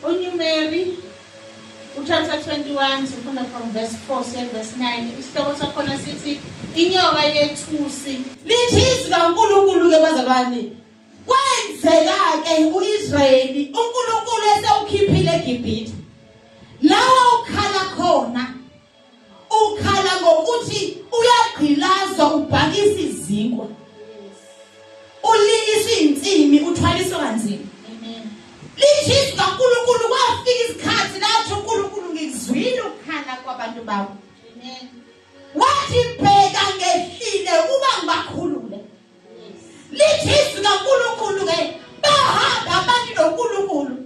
UNumeri uchapter 21 sifunda from verse 4 siya verse 9. Isihloko sakhona sithi inyoka yethusi. Lithi izwi kaNkulunkulu ke bazalwane kwenzeka ke uIsrayeli uNkulunkulu esewukhiphile eGibhithe lawa ukhala khona ukhala ngokuthi uyagqilazwa ubhakisa izinkwa ulinyiswa insimi uthwaliswa kanzima lithi izwi kaNkulunkulu kwafika isikhathi lathi uNkulunkulu ngikuzwile ukukhala kwabantu bakho wathi bheka ngehlile ukuba ngibakhulule lithi izwi kaNkulunkulu ke bahamba abantu noNkulunkulu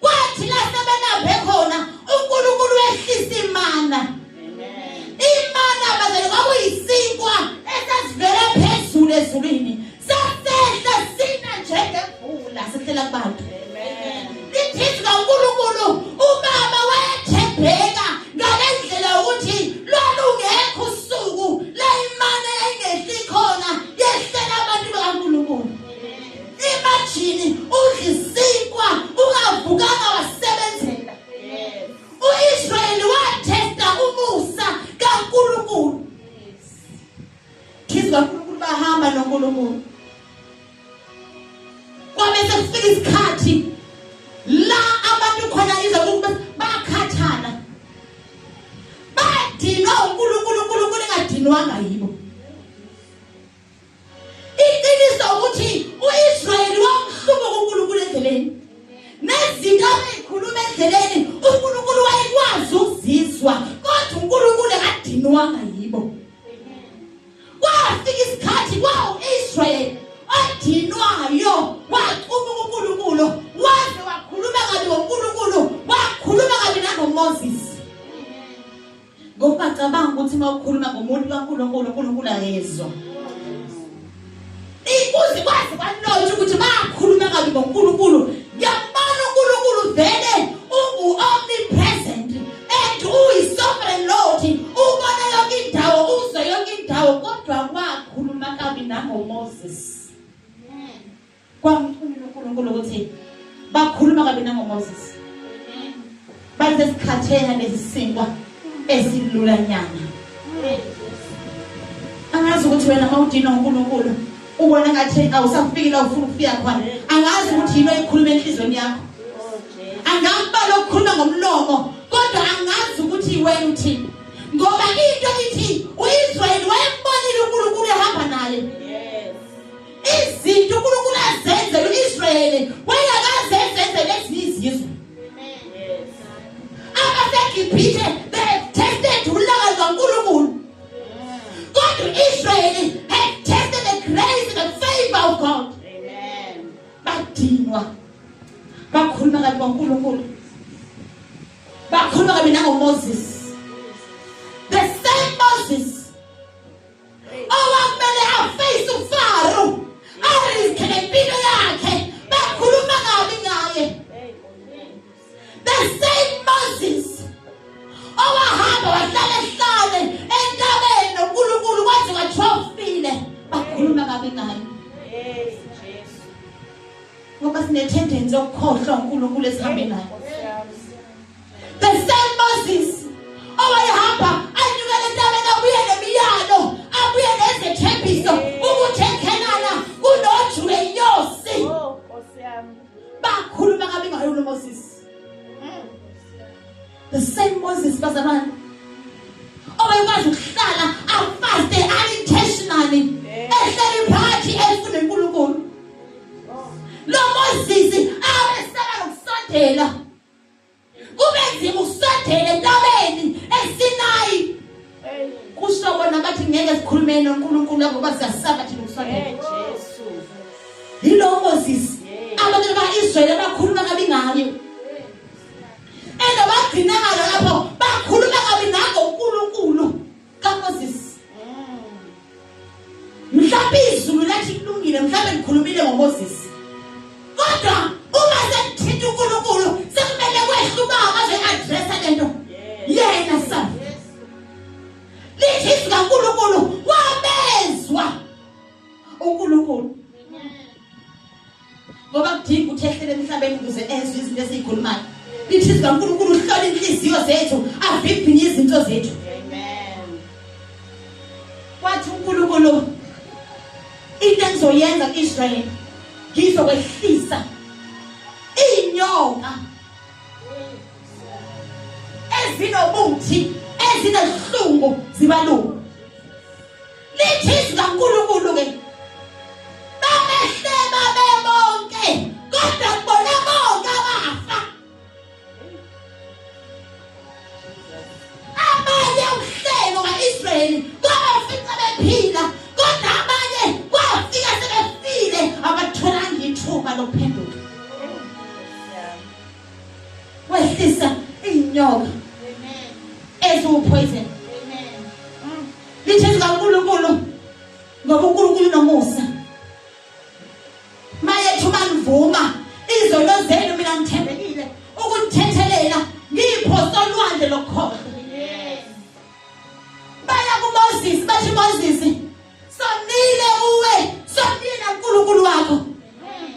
Kwathi la sebenambe khona uNkulunkulu wehlisa imana. Imana bazalwane kwakuyisinkwa esasivela phezulu ezulwini. Sasehla sina njengemvula sehlela kubantu. Lithi izwi kaNkulunkulu ubaba wayethembeka ngale ndlela ukuthi lwalungekho usuku la imana yayingehli khona yehlela abantu bakaNkulunkulu. Imagine udla isinkwa ungavukanga wasebenzela. UIsrayeli wathesta umusa kaNkulunkulu. Thizwa uNkulunkulu bahamba noNkulunkulu. Kwabe sekufika isikhathi la abantu khona izwe ukuba bakhathala. Badinwa uNkulunkulu uNkulunkulu engadinwanga yibo. Iqiniso ukuthi uIsrayeli wamhlubuka uNkulunkulu endleleni. Nezinto abeyikhuluma endleleni uNkulunkulu wayekwazi ukuzizwa kodwa uNkulunkulu akadinwanga yibo. Kwafika isikhathi kwawu-Israyeli odinwayo waxubuka uNkulunkulu waze wakhuluma kabi ngoNkulunkulu wakhuluma kabi nangoMoses. Ngoba cabanga ukuthi uma ukhuluma ngomuntu kaNkulunkulu uNkulunkulu akezwa. Ikuze kwazi kwalotshwa ukuthi bakhuluma kabi ngoNkulunkulu. Ngiyambona uNkulunkulu vele ungu-omnipresent and uyi-sovereign Lord. Ubona yonke indawo, uzwe yonke indawo kodwa wakhuluma kabi nangoMoses. Kwamchumela uNkulunkulu ukuthi bakhuluma kabi nangoMoses. Bathi sikhathele lesi sinkwa esilula nyana. Angazi ukuthi wena mawudinwa uNkulunkulu ubona ngathi awusafiki la ufuna ukufika khona. Angazi ukuthi yini oyikhuluma enhlizweni yakho. Angakubala ukukhuluma ngomlomo kodwa angazi ukuthi wena uthini. Ngoba into ithi uIsrayeli wayembonile uNkulunkulu ehamba naye. Izinto uNkulunkulu azenzela uIsrayeli wayengakaze ezenzele ezinye izizwe. AbaseGibhithe they have tested ulaka lukaNkulunkulu. Kodwa uIsrayeli had tested the grace and the favor of God. Badinwa. Bakhuluma kabi ngoNkulunkulu. Bakhuluma kabi nangoMoses. The same Moses owakumele aface uFaro ariske nempilo yakhe bakhuluma kabi ngaye the same Moses owahamba wahlala ehlane entabeni noNkulunkulu kwaze kwathiwa ufile bakhuluma kabi ngaye ngoba sine-tendency yokukhohlwa uNkulunkulu esihambe naye The same Moses owayehamba anyukele entabeni abuye nemiyalo abuye nezethembiso ukuthi eKhenana kunoju lwenyosi. Oh, Nkosi yami. Bakhuluma kabi ngayo lo Moses. The same Moses bazalwane owayekwazi ukuhlala afaste unintentionally ehleli phakathi efuna uNkulunkulu. Lo Moses abesaba nokusondela Kube nzima ukusondela entabeni eSinayi. Kusho bona bathi ngeke sikhulume noNkulunkulu ngoba siyasaba thina ukusondela. Jesu. Yilo Moses abantu ba-Israyeli abakhuluma kabi ngaye. And abagcinakala lapho bakhuluma kabi nangoNkulunkulu kaMoses. Mhlawumbe izulu lathi kulungile, mhlawumbe ngikhulumile ngoMoses. Kodwa uma sekuthinta uNkulunkulu sekumele kwehle ubaba azoyi-addressa le nto. Yena sa. Lithi izwi kaNkulunkulu wabezwa uNkulunkulu. Ngoba kudinga ukuthi ehlele emhlabeni ukuze ezwe izinto ezikhona. Lithi izwi kaNkulunkulu uhlola inhliziyo zethu, avivinye izinto zethu. Amen. Wathi uNkulunkulu into engizoyenza kuIsrayeli ngizokwehlisa inyoka ezinobuthi ezinehlungu zibalungu. Lithi izwi kaNkulunkulu ke babehleba bebonke kodwa kubona bonke abafa. Abanye uhlelo kaIsrayeli kwabafica bephila kodwa abanye kwafika sebefile abatholanga ithuba lokuphenduka. Wehlisa inyoka eziwupoison. Lithi izwi kaNkulunkulu ngoba uNkulunkulu unomusa. Mayethu manivuma izono zenu mina ngithembekile ukunithethelela ngiyiphosa olwandle lokukhohlwa. Baya kuMoses bathi Moses sonile kuwe sonile naNkulunkulu wakho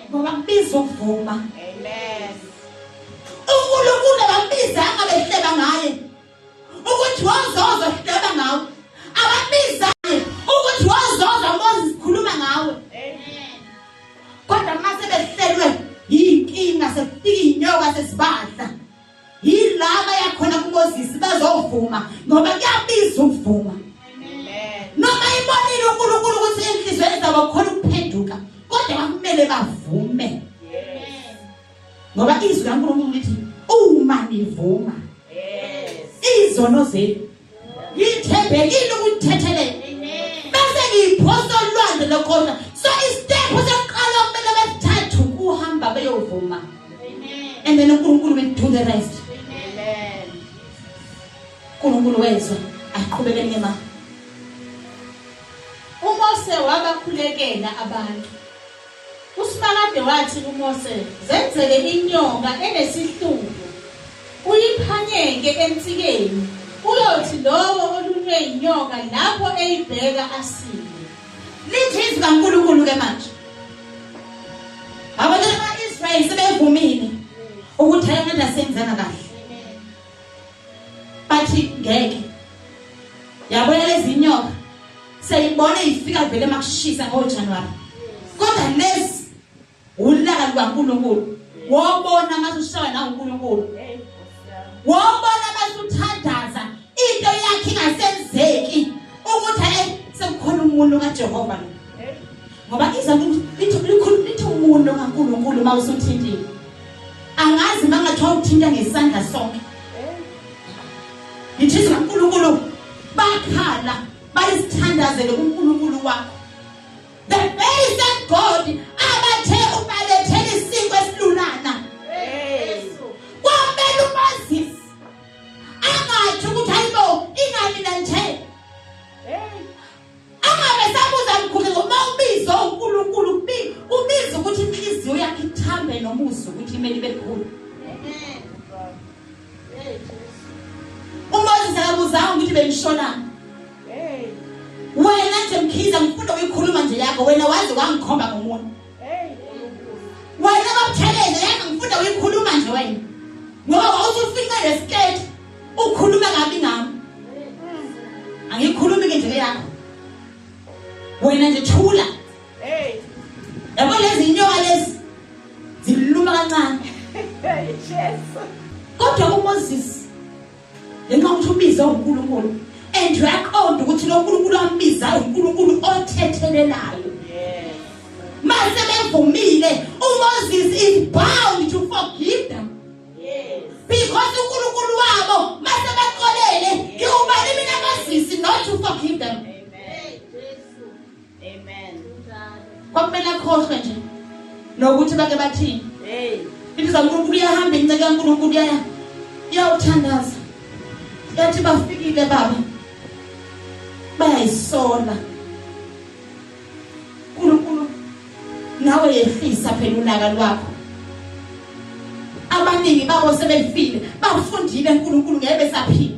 ngoba kubiza ukuvuma. Amen. uNkulunkulu abambizanga behleba ngaye ukuthi wozozo hleba ngawe, abambizanga ukuthi wozozo Moses khuluma ngawe. Amen. Kodwa uma sebehlelwe yinkinga sekufika inyoka sesibadla yilaba yakhona kuMoses bazovuma ngoba kuyabiza ukuvuma. Amen. Noma ibonile uNkulunkulu ukuthi enhliziyweni zabo khona ukuphenduka kodwa kumele bavume. Yes. Ngoba izwi kaNkulunkulu lithi uma nivuma Yes. izono zenu ngithembekile ukuthethelela bese ngiyiphosa olwandle lokhohlwa. So istep sokuqala kumele besithathe ukuhamba beyovuma. And then uNkulunkulu will do the rest. Amen. uNkulunkulu wezwa aqhubeke ngema. uMose wabakhulekela abantu. uSimakade wathi kuMose, zenzele inyoka enesihluku, uyiphanyeke ensikeni, uyothi lowo olunywe inyoka lapho eyibheka asinde. Lithi izwi kaNkulunkulu ke manje. Abantwana ba-Israyeli sebevumile ukuthi hayi ngathi asenzanga kahle. Bathi ngeke. Yabona lezi inyoka seyibone ifika vele makushisa ngoJanuary. Kodwa lezi ulaka lukaNkulunkulu. Wobona mase ushawa na uNkulunkulu. Hey, Nkosi yami. Wobona mase uthandaza into yakhe ingasenzeki ukuthi hey sekukhona umuntu kaJehova lo. Hey. Ngoba iza lithi likhulu lithi umuntu kaNkulunkulu mawusuthintile. Angazi mangathiwa uthinta ngesandla sonke. Hey. Lithi izwi kaNkulunkulu bakhala bayisithandazele kuNkulunkulu wakho. The very same God abathe ubalethele isinkwa esilulana. Hey. Kwamele uMoses angathi ukuthi hayibo ingani mina nje. Hey. Angabe sabuza mkhulu ngoba ubizo uNkulunkulu ubiza ukuthi inhliziyo yakhe ithambe nomuzwa ukuthi imele ibe khulu. uMoses akabuzanga ukuthi bengishonani. Hey. Wena nje Mkhize ngifuna ukuyikhuluma nje yakho wena waze wangikhomba ngomunye. Hey, Nkulunkulu. Wena babutheleze yena ngifuna ukuyikhuluma nje wena. Ngoba wawusufinqa lesiketi ukhuluma kabi ngami. Angikhulumi ke nje yakho. Wena nje thula. Hey. Yabo lezi inyoka lezi ziluma kancane. Hey, Jesu. Kodwa uMoses ngenxa yokuthi ubize uNkulunkulu and uyaqonda ukuthi lo nkulunkulu ambizayo uNkulunkulu othethelelayo. Yes. Mase bevumile uMoses is bound to forgive them. Yes. Because uNkulunkulu wabo mase baxolele ngiwubani mina Moses not to forgive them. Amen. Amen. Kwakumele akhohlwe nje nokuthi bake bathini. Hey. Ithi uNkulunkulu uyahamba inceke kaNkulunkulu uyaya iyawuthandaza. Yathi bafikile baba bayayisola. uNkulunkulu nawe yehlisa phela ulaka lwakho. Abaningi babo sebefile bafundile uNkulunkulu ngeke besaphila.